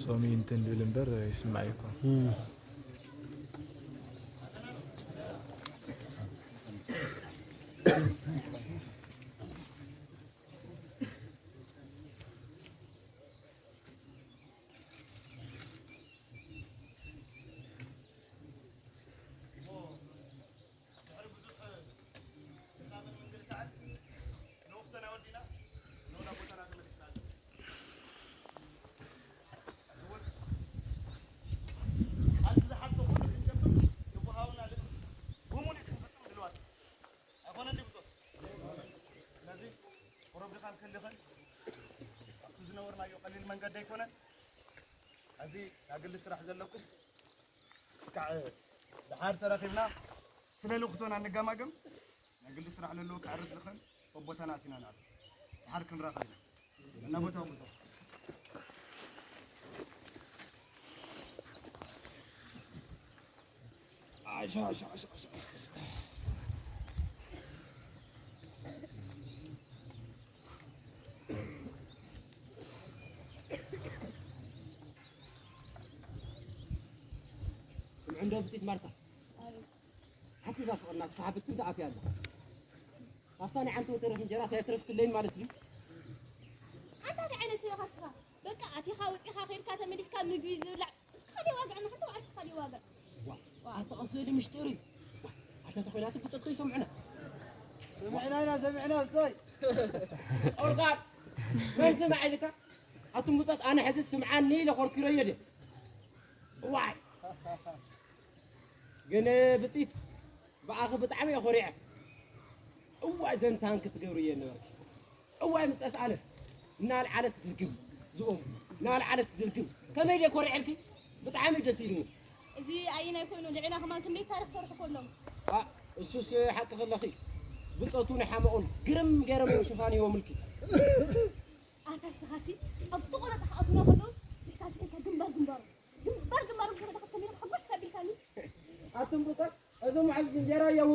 ጾም እንትን ልብል እምበር ይስማዕ እኮ። ድሕሪ ብዙሕ ድኻምን ምንግልታዕን ንውኽተና ወዲና ንሆና ቦታና ተመሊስና ኣለና። ሕዚ እውን ቃልሲ ዝሓቶ ኩሉ ክንገብር ዝወሃቡና ልእኽቲ ብሙሉእ ክንፍጽም ድልዋት ኣይኮነን ድዩ ብጾት? ስለዚ ቁሩብ ድኻም ክህልኽን ኣብቲ ዝነበርናዮ ቀሊል መንገዲ ኣይኮነን። ሕዚ ናይ ግሊ ስራሕ ዘለኩም ክስካዕ ደሓር ተራኺብና ስለ ልእኽቶና ንገማገም። ናይ ግሊ ስራሕ ለለዎ ክዕርፍ ልኽን በቦታና ኣቲና ንዕርፍ። ደሓር ክንራኸብ ኢና። እና ቦታው ብዙሕ ስምዑ እንዶ ብፂት ማርታ። ሓንቲ እዛ ፍቕርና ስፍሓ ብትን ተኣትያ ኣላ። ካብታ ናይ ዓንተው ተረፍ እንጀራ ሳይተረፍክለይን ማለት ድዩ? ኣንታ እንታይ ዓይነት ሰብ ኢኻ ንስኻ? በቃ ኣቲኻ ወፂኻ ኸይድካ ተመሊስካ ምግቢ ዝብላዕ እስኻ ዲኻ ዋግዕ ንሓንቲ በዓልቲ እስኻ ዲኻ ዋግዕ? ዋ፣ ኣታ ቀስ በሊ ምሽጢር እዩ። ዋ፣ ኣታ ተኾይናት ብፀት ከይሰምዑና። ሰሚዕና ኢና፣ ሰሚዕና ብፀይ። ኦርጋን፣ መን ስማዕ ኢልካ? ኣቱም ብፀት ኣነ ሕዚ ስምዓኒ ኢለ ኮርኪረዮ ድየ? እዋይ! ግን ብፂት ብኣኺ ብጣዕሚ እየ ኮሪዐ። እዋይ ዘንታን ክትገብሪ እየ ነበርኪ። እዋይ ምፀት ኣነ እናልዓለት ድርግም ዝኦም እናልዓለት ድርግም ከመይ ደይ ኮሪዐልኪ ብጣዕሚ ደስ ኢልኒ። እዚ ኣየናይ ኮይኑ ልዕላ ከማን ክንደይ ታሪኽ ሰርሑ ከለዉ። አ፣ እሱስ ሓቂ ከለኺ ብፀቱ ንሓመቑን ግርም ገይሮም እዮም ሽፋን ሂቦምልኪ። ኣታ እስኻሲ ኣብቲ ቆረጣ ክኣትዉና ከለውስ ስኢልካ ስኢልካ ግንባር ግንባሩ ግንባር ግንባሩ ብዝረዳኸስ ከመይ ሕጉስ ኣቢልካኒ። ኣቱም ብፀት እዞም መሓዙት እንጀራ እየው።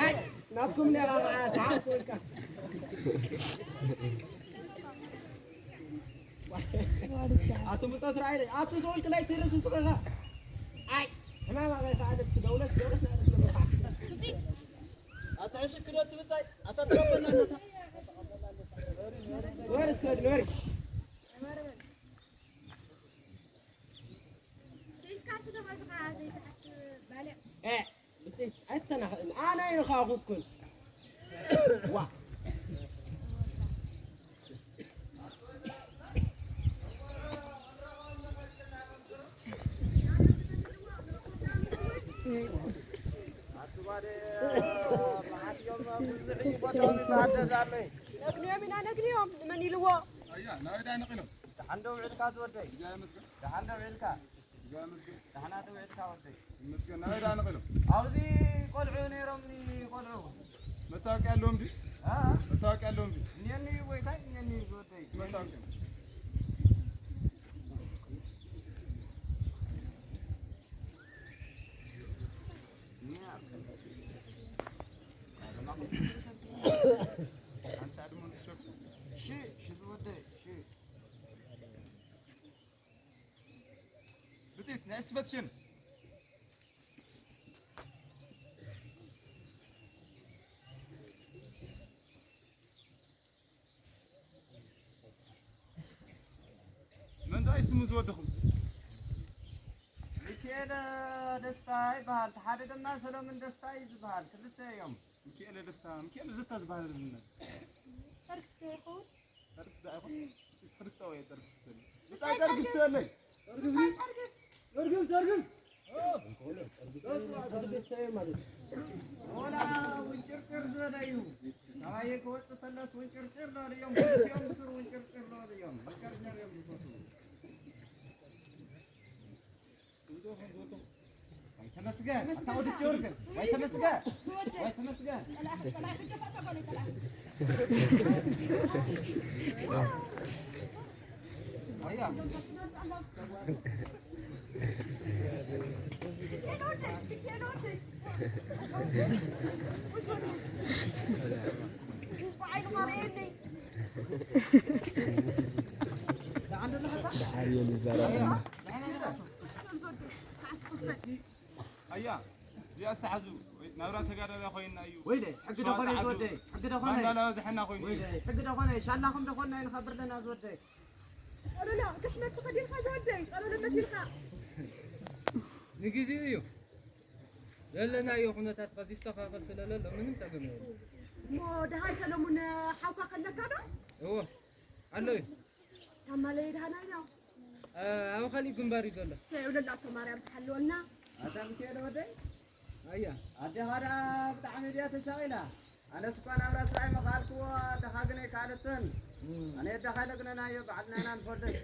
ኣይ፣ ናብኩም ነራ ከዓ ሰዓት ሰውልካ። ኣቱም ብፀት ርኣይ፣ ኣቱ ሰውልክ ናይ ትርስ ስቕኻ። ኣይ፣ ሕማማ ኸዓ ደስ ደውለስ ደውለስ ናደስ ደውለስ። ኣታ ዕሽክ ዶ ትብጻይ? ኣታ ትረበና ኣለታ። ወርስ ከድ ወርስ። ስኢልካ ስለ ከድኻ ዘይትሓስብ ባልዕ። እ፣ ብጽኢት ኣይተናኽእን። ኣነ ኢልኻ ኩኩን። ዋ። ኣቲ ጓደ፣ መዓት እዮም ብዙሕ እዩ ቦታኦም ይበሃል ደዛ ኣለይ። ነግንዮም ኢና ነግንዮም፣ ንመን ኢልዎ? ኣያ፣ ናበይ ደኣ ነቒሎም? ደሓን ዶ ውዒልካ ዝወደይ? እግዚኣብሔር ይመስገን። ደሓን ዶ ውዒልካ? እግዚኣብሔር ይመስገን። ደሓና ዶ ውዒልካ ወደይ? ይመስገን። ናበይ ደኣ ነቒሎም? ኣብዚ ቆልዑ ነይሮምኒ ቆልዑ። መታወቂያ ኣለዎም ድዩ? አ? መታወቂያ ኣለዎም ድዩ? እኔኒ ጎይታይ፣ እኔኒ ዝወደይ። መታወቂያ። ብፅኢት ናይ ኣስፈትሽን መን ደኣ እዩ ስሙ ዝወደኹም? ሚኪኤለ ደስታ ይበሃል። እቲ ሓደ ድማ ሰሎምን ደስታ እዩ ዝበሃል። ክልተ እዮም። ሚኪኤለ ደስታ፣ ሚኪኤለ ደስታ ዝበሃል ዝብልና። ሰርክስ ዶ ይኸውን? ሰርክስ ደኣ ይኹን። ክልተ ወይ ሰርክስ ትበል። እንታይ ሰርክስ ትበለይ? ሰርክስ፣ ሰርክስ፣ ሰርክስ። ወላ ውንጭርጭር ዝበለ እዩ። ካባየ ክወፅእ ከለስ ውንጭርጭር በሉ እዮም። ክልቲኦም ብስሩ ውንጭርጭር በሉ እዮም። ውንጭርጭር እዮም ዝፈትዉ። ወይ ተመስገን፣ ኣታ ወዲ ጊዮርጊስ። ወይ ተመስገን፣ ወይ ተመስገን። ኣያ፣ እዚኣ ዝተሓዙ ናብራ ተጋዳላይ ኮይና እዩ። ወይለይ፣ ሕጊ ዶ ኾነ ዝወደይ? ሕጊ ዶ ኾነ? ባንዳ እናበዝሐና ኮይኑ እዩ። ወይለይ፣ ሕጊ ዶ ኾነ? ሻላኹም ዶ ኾነ? ንኸብር ለና ዝወደይ። ጸሎሎ፣ ክስለት ተኸዲንካ ዝወደይ፣ ጸሎሎ መሲልካ። ንግዜኡ እዩ። ዘለናዮ ኩነታት ከ ዝስተኻኸል ስለ ዘሎ ምንም ጸገም የብሉን። እሞ ደሃይ ሰለሙን ሓውካ ከለካ ዶ? እዎ፣ ኣሎ እዩ። ታማለይ ደሃናይ ነው። እ፣ ኣብ ካሊእ ግንባር እዩ ዘሎ። እሰይ፣ ውለላቶ ማርያም ትሓልወልና። ኣታ ሚካኤል ወደይ፣ ኣያ። ኣዴኻ ደኣ ብጣዕሚ ድያ ተሻቒላ። ኣነስ እኳ ናብ ራስራይ መኻልክዎ፣ ኣዴኻ ግን ኣይከኣለትን። እም። ኣነ ኣዴኻ ለግነናዮ፣ ባዕልና ኢና ንፈልጥ።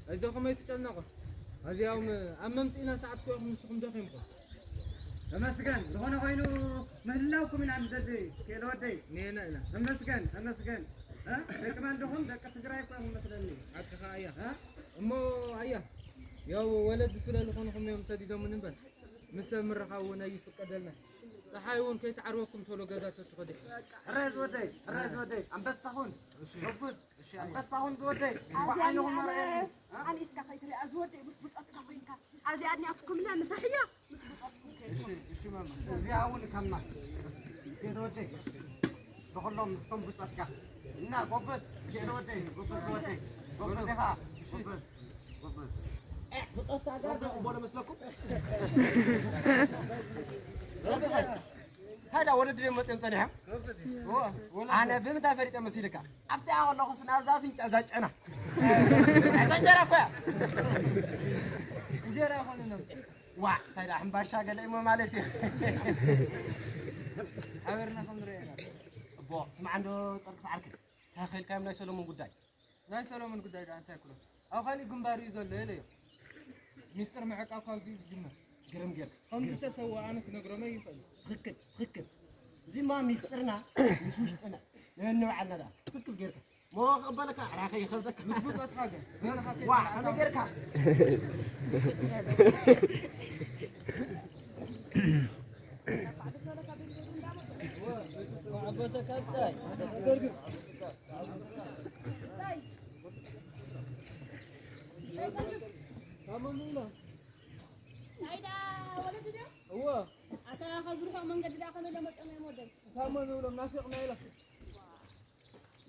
ኣይዞኹም ኣይትጨነቑ። ኣዚያውም ኣብ መምጽኢና ሰዓት ኮ ኢኹም ንስኹም ደኺምኩም። ተመስገን፣ ዝኾነ ኮይኑ ምህላውኩም ኢና ንደሊ፣ ሚካኤል ወደይ። ኔና ኢና። ተመስገን፣ ተመስገን። እ? ደቂ መን ዲኹም? ደቂ ትግራይ እኮ እዮም መስለኒ። ሓቅኻ ኣያ። እ? እሞ ኣያ፣ ያው ወለዲ ስለ ዝኾንኹም እዮም ሰዲዶምን እምበር፣ ምስ ሰብ ምርኻብ እውን ኣይፍቀደልና። ፀሓይ እውን ከይትዓርበኩም ቶሎ ገዛ ተትኸዱ። ሕራይ ዝወደይ፣ ሕራይ ዝወደይ፣ ኣንበሳ ሁን። ጎብዝ፣ ኣንበሳ ሁን ዝወደይ። እንኳዕ ዓይንኹም ኣርኣየኩም። እ? ኣንኢስካ ከይትሪኣ ዝወደይ፣ ምስ ብጾትካ ኮይንካ። ኣብዚኣ እኒኣትኩምለ ምሳሕዮ፣ ምስ ብጾትኩም ከይድኩም። እሺ፣ እሺ ማማ። እዚኣ እውን ከማ። ቴዲ ወደይ። ብኹሎም ምስቶም ብጾትካ። እና ጎበዝ፣ ቴዲ ወደይ፣ ጎበዝ ወደይ። ጎበዝ ኢኻ፣ ጎበዝ፣ ጎበዝ። ብጾትካ ጋር ጎበዝ እኮ ዶ መስለኩም? ጎበዝ። ታዲያ ወለዲ ድዮም መፅዮም ፀኒሖም? ኣነ ብምንታይ ፈሊጠ መሲልካ? ኣብቲ ከለኹስ ናብዛ ኣፍንጫ እዛ ጨና። እዛ እንጀራ እኮ እያ። እንጀራ ይኾነ ነው። ዋ፣ እንታይ ደኣ ሕምባሻ ገለ እሞ ማለት እዩ። ሓበርና ከም ንሪኦ ኢና። ጽቡቕ። ስማዕ እንዶ ጸርግፍ ዓርኪ። እንታይ ከልካዮም ናይ ሰሎሞን ጉዳይ? ናይ ሰሎሞን ጉዳይ ደኣ እንታይ ክብሎ? ኣብ ካሊእ ግንባር እዩ ዘሎ፣ የለዮ። ሚስጥር ምዕቃብ ካብዚ እዩ ዝጅመር። ግርም ጌርካ። ከም ዝተሰወ ኣነ ክነግሮም ኣይኽእል። ትኽክል፣ ትኽክል። እዚማ ሚስጥርና ምስ ውሽጥና ነንባዕልና ደኣ። ትኽክል ጌርካ። ሞ ክቕበለካ ዕራኸ ይኸብደካ። ምስ ብጾትካ ግን፣ ገለኻ ዋ፣ ከመይ ጌርካ? ናይዳ ወለዲ ድዮ? እወ። ኣታ ካብ ዝርሑቕ መንገዲ ደኣ ከመይ ኢሎም መጸና እዮም ወደይ? እንታይ እሞ ንብሎም ናፊቕና ኢሎም።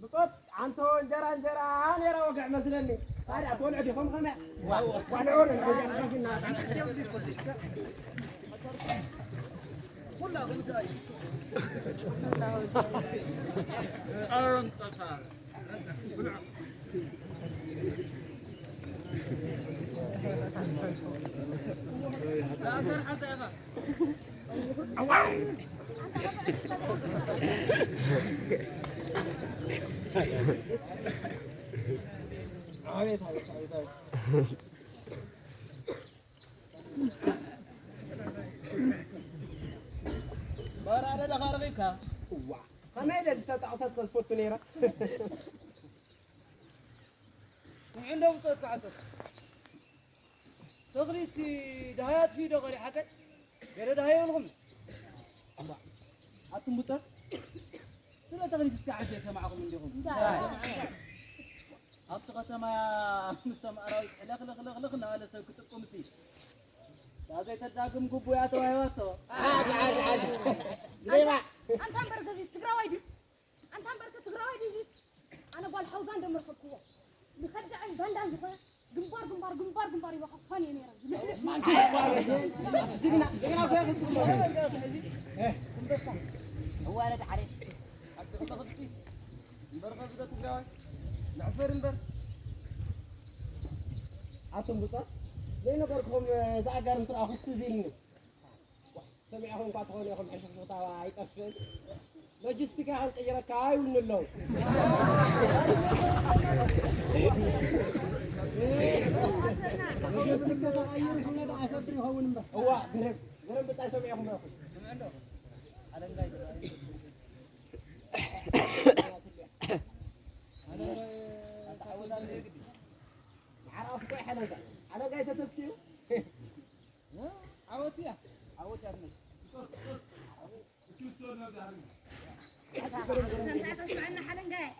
ብጾት ኣንተ እንጀራ እንጀራ ነይራ ወግዕ መስለኒ። ታዲያ ትበልዑ ዲኹም ከመይ? ዋ፣ ዋ፣ ንዑ ንዑ። ኩላ ጉዳይ። ኣረምጠታ። በራደ ደኻ ረኺብካ? እዋ፣ ከመይ ኢለ ዝተጣቕሰት ከዝፈቱ ነይረ? ንዑ እንዶ ብጾት ክሓተት። ተኽሊትሲ ደሃይ ኣጥፊኡ ዶ ቀሪሓከይ? ገለ ደሃይ የብልኹም? እምባ፣ ኣቱም ብጾት፣ ስለ ተኽሊት እስከ ዓዲ ሰማዕኹም እንዲኹም? እንታይ? ኣብቲ ከተማ ምስቶም ኣራዊት ሕልኽልኽልኽልኽ እናበለ ሰብ ክጥቁምሲ፣ እዛ ዘይተዳግም ጉቡያ ተዋሂባቶ። ዓሽ፣ ዓሽ፣ ዓሽ። ኣንታ፣ ኣንታ እምበር ገዚስ ትግራዋይ ድዩ? ኣንታ እምበርከ ትግራዋይ ድዩ ዚስ? ኣነ ጓል ሓውዛ እንደመርከብክዎ ንኸዳዕን ባንዳን ዝኾነ ግንባር፣ ግንባር፣ ግንባር፣ ግንባር ይበኸፋን እየ ነይረ። ዝልሕልሕ ጅግና፣ ጅግና እኮ እየ። ኣንበሳ፣ ኣዋረድ ዓሌት። ሓቂ ክተኽልቲ እምበርከ ዝደ ትግራዋይ መዕፈር እምበር። ኣቱም ብፁዓት፣ ዘይነገርኩም፣ ዝኣጋርም ስርኣኹስ ትዝ ኢልኒ። ሰሚዕኹም እኳ ትኾኑ ኢኹም፣ ሕሽኽሽኽታ ኣይጠፍእን። ሎጂስቲካ ክንቅይረካ ኣይብሉን ኣለዉ። ሎጂስቲካ ተቐይሩ ሽነ ደኣ ሰብር ይኸውን እምበር። እዋ፣ ግርም፣ ግርም ብጣይ ሰሚዕኹም ኢኹም። ዓራፍ እኮ ሓለንጋ፣ ሓለንጋ የተተስዩ። ዓወት እያ። ዓወት እያ ትመስል። ተስምዐና ሓለንጋየ።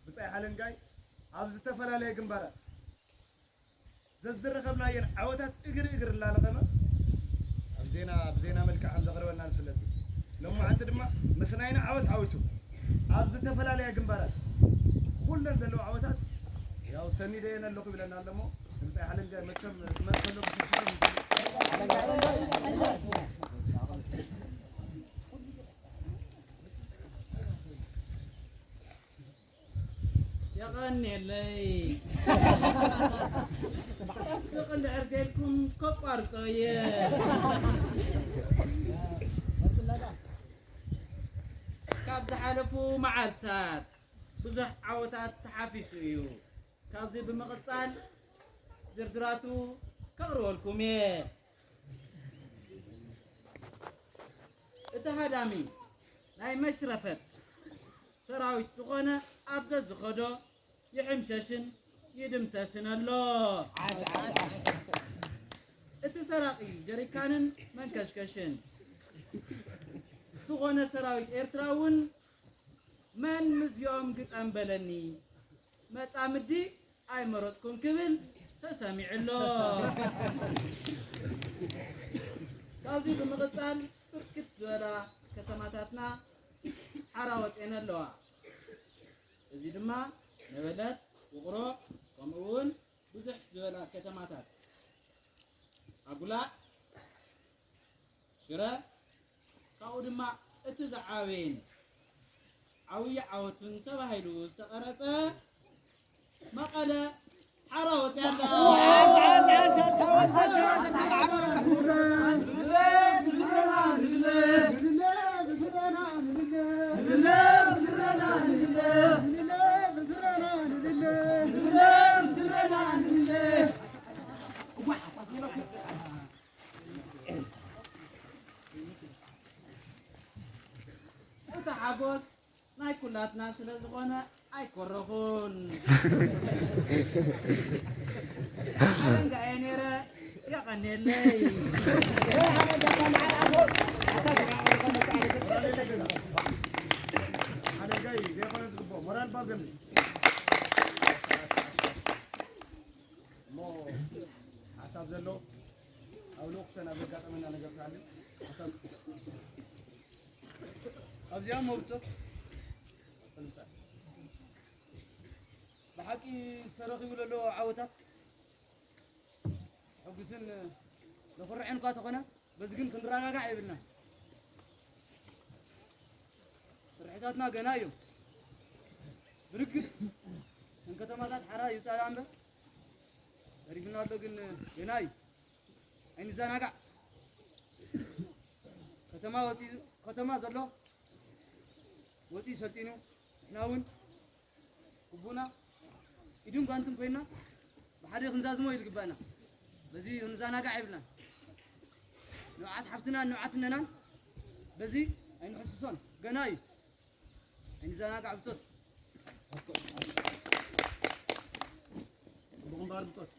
ብጻይ ሓለንጋይ ኣብ ዝተፈላለየ ግንባራት ዘዝረኸብናየን ዓወታት እግሪ እግሪ እናለቐመ ኣብ ዜና ብዜና መልክዕ ከም ዘቕርበልና ንፍለጥ። ሎማዓንቲ ድማ ምስናይና ዓወት ሓዊሱ ኣብ ዝተፈላለየ ግንባራት ኩለን ዘለዉ ዓወታት ያው ሰኒደየን ኣለኹ ይብለና ኣለሞ። ብጻይ ሓለንጋይ መቸም ክመልሰሎ ብስልስሎ የቐንየለይ። ስቕ እንድሕር ዘይልኩም ከቋርጾ እየ። ካብ ዝሓለፉ መዓልታት ብዙሕ ዓወታት ተሓፊሱ እዩ። ካብዚ ብምቕጻል ዝርዝራቱ ከቕርበልኩም እየ። እቲ ሃዳሚ ናይ መሽረፈት ሰራዊት ዝኾነ ኣብ ዘዝኸዶ ይሕምሸሽን ይድምሰስን ኣሎ። እቲ ሰራቒ ጀሪካንን መንከሽከሽን ዝኾነ ሰራዊት ኤርትራ እውን መን ምስዚኦም ግጠም በለኒ መጻምዲ ኣይመረጽኩን ክብል ተሰሚዑ ኣሎ። ካብዚ ብምቕጻል ብርክት ዝበላ ከተማታትና ሓራ ወፅኤን ኣለዋ። እዚ ድማ ነበለት፣ ውቕሮ ከምኡ እውን ብዙሕ ዝበላ ከተማታት ኣጉላዕ፣ ሽረ ካብኡ ድማ እቲ ዝዓበየን ዓብዪ ዓወትን ተባሂሉ ዝተቐረፀ መቐለ ሓራ ወፅያ ኣላ። እቲ ሓጎስ ናይ ኩላትና ስለ ዝኾነ ኣይኮረኹን። ኣረንጋኤ ነይረ። የቐንየለይ። ሓለንጋይ ዘይኮነ ዝግብኦ ሞራል ባገኒ እሞ ሓሳብ ዘሎ ኣብ ልኡኽተን ኣብ ዘጋጠመና ነገር ትሃልን ሓሳብ ኣብዚኣ መውፅእ ብሓቂ ዝተረኺቡ ዘሎ ዓወታት ሕጉስን ንኹርዕን እኳ ተኾነ በዚ ግን ክንረጋጋዕ የብልና። ስርሒታትና ገና እዮም። ብርግጽ እተን ከተማታት ሓራ ይውጻላ እምበር ተሪፍና ኣሎ ግን ገና እዩ። ኣይንዘናጋዕ። ከተማ ወፂኡ ከተማ ዘሎ ወፂኡ ሰልጢኑ ንሕና እውን ግቡና ኢድን ጓንትን ኮይና ብሓደ ክንዛዝሞ እዩ ዝግባእና። በዚ ክንዘናጋዕ የብልናን። ንብዓት ሓፍትናን ንብዓት እነናን በዚ ኣይንሕስሶን። ገና እዩ። ኣይንዘናጋዕ ብፆት። ብግንባር ብፆት።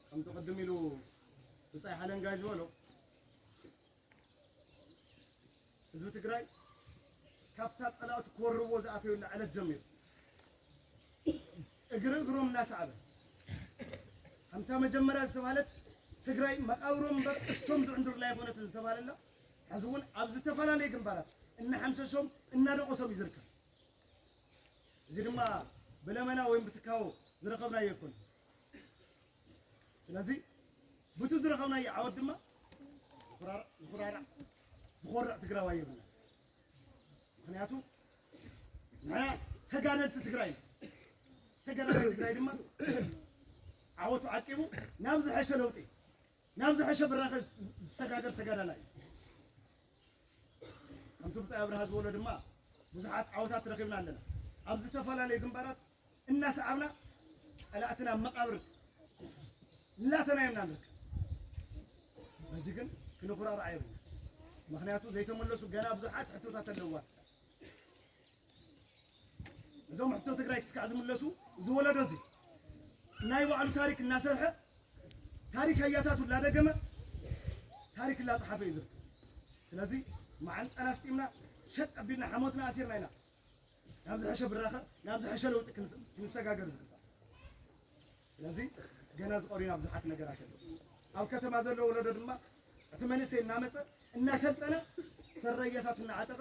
ከምቲ ቅድም ኢሉ ብጻይ ሓለንጋይ ዝበሎ ህዝቢ ትግራይ ካብታ ጸላእቱ ክወርዎ ዝኣተዩላ ዕለት ጀሚሩ እግሪ እግሮም እናሰዓበ ከምታ መጀመርያ ዝተባህለት ትግራይ መቃብሮም እምበር እሶም ዝዕንድሩላ ኣይኮነትን ዝተባህለላ ሕዚ እውን ኣብ ዝተፈላለየ ግንባራት እናሓምሸሾም እናደቆሶም እዩ ዝርከብ። እዚ ድማ ብለመና ወይም ብትካቦ ዝረኸብናዮ ኣይኮነን። ስለዚ ብቲ ዝረኸብናዮ ዓወት ድማ ዝኹራራዕ ዝኹራራዕ ዝኾርዕ ትግራዋይ የብልና። ምክንያቱ ንሕና ተጋደልቲ ትግራይ ኢና። ተጋዳላይ ትግራይ ድማ ዓወቱ ዓቂቡ ናብ ዝሐሸ ለውጢ ናብ ዝሐሸ ብራኸ ዝሰጋገር ተጋዳላይ እዩ። ከምቲ ብጻይ ኣብርሃ ዝበሎ ድማ ብዙሓት ዓወታት ረኺብና ኣለና። ኣብ ዝተፈላለዩ ግንባራት እናሰዓብና ጸላእትና ኣብ መቓብር እናተናየምና ንርከብ። በዚ ግን ክንኩራራዕ የብልና። ምክንያቱ ዘይተመለሱ ገና ብዙሓት ሕቶታት ኣለውዋ ትግራይ። እዞም ሕቶ ትግራይ ክስካዕ ዝምለሱ እዚ ወለዶ እዚ ናይ ባዕሉ ታሪክ እናሰርሐ ታሪክ ኣያታቱ እናደገመ ታሪክ እናፀሓፈ እዩ ዝርከብ። ስለዚ መዓንጣና ኣስጢምና፣ ሸጥ ኣቢልና፣ ሓሞትና ኣሲርና ኢና ናብ ዝሐሸ ብራኸ፣ ናብ ዝሐሸ ለውጢ ክንስ-፣ ክንሰጋገር ዝግባእ። ስለዚ ገና ዝቐሩና ብዙሓት ነገራት ኣለዉ። ኣብ ከተማ ዘሎ ወለዶ ድማ እቲ መንእሰይ እናመጸ፣ እናሰልጠነ፣ ሰረየታት እናዓጠቐ፣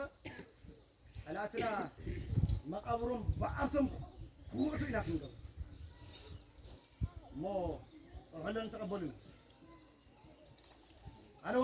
ጸላእትና መቓብሮም ብዓርሶም ክኹዕቱ ኢና ክንገብር። እሞ ጸውሐለን ተቐበሉን። ኣነ